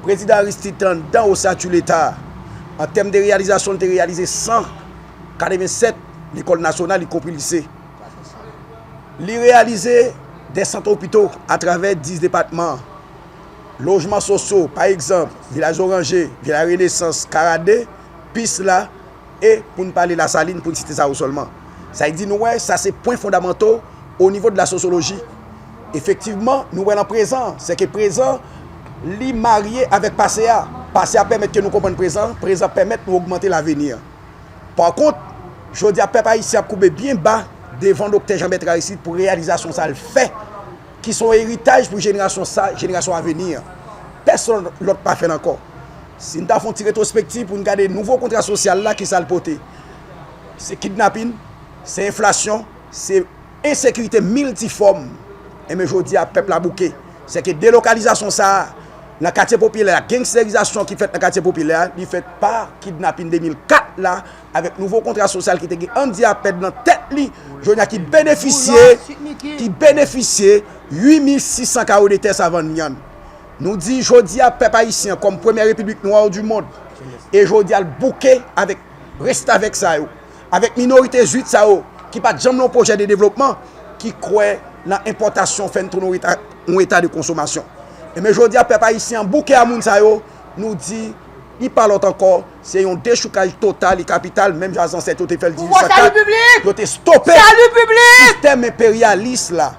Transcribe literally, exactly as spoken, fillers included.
Prezidan Aristide te anndan osati Leta. An tèm de reyalizasyon, li te reyalize san katrevennsèt lekòl nasyonal, ikonpri lise. Li reyalize de sant opito atravè dis depatman. Lojman sosyo, pa egzanp, Vilaj Zoranje, Vilaj Renesans, Karade, Pis la, e pou n pale Lasalin, pou n site sa yo sèlman. Sa vle di nou wè, sa se pwen fondamanto o nivo de la sosyoloji. Efektivman, nou wè nan prezan, se ke prezan, li marye avèk pase a. Pase a pèmèt ke nou konprann prezan, prezan pèmèt nou ogmante laveni. Pa kont, jodi a pèp ayisyen ap koube byen ba devan Doktè Jean Bertrand Aristide pou reyalizasyon sa l fè, ki se yon eritaj pou jenerasyon sa, jenerasyon aveni an. Pèsonn lòt pa fè l ankò. Si n ta fè yon ti retwospektiv pou n gade nouvo kontra sosyal la, ki sa l pote? Se kidnapin, se enflasyon, se ensekirite miltifòm. Enben jodi a pèp la bouke. Se ke delokalizasyon sa a, nan katye popilè a, gangsterizasyon ki fèt nan katye popilè a, li fèt pa kidnapin de mil kat la, avèk nouvo kontra sosyal ki te gen Andy Apèd nan tèt li, jodi a ki benefisye, ki benefisye uit mil sis san kawo de tè Savann Lyann. Nou di jodi a pèp ayisyen kòm premyè repiblik nwa du mond, e jodi a l bouke avèk restavèk sa yo, avèk minorite zwit sa yo ki pa t janm nan yon pwojè de devlopman, ki kwè nan enpòtasyon fè n tounen yon eta, yon eta de konsomasyon. Enben jodi a pèp ayisyen an bouke a moun sa yo, nou di li pa lòt ankò, se yon dechoukaj total e kapital, menm jan zansèt yo te fè l Pouvwa salut dizwit san kat, piblik! Yo te stope Salut piblik! Sistèm enperyalis la.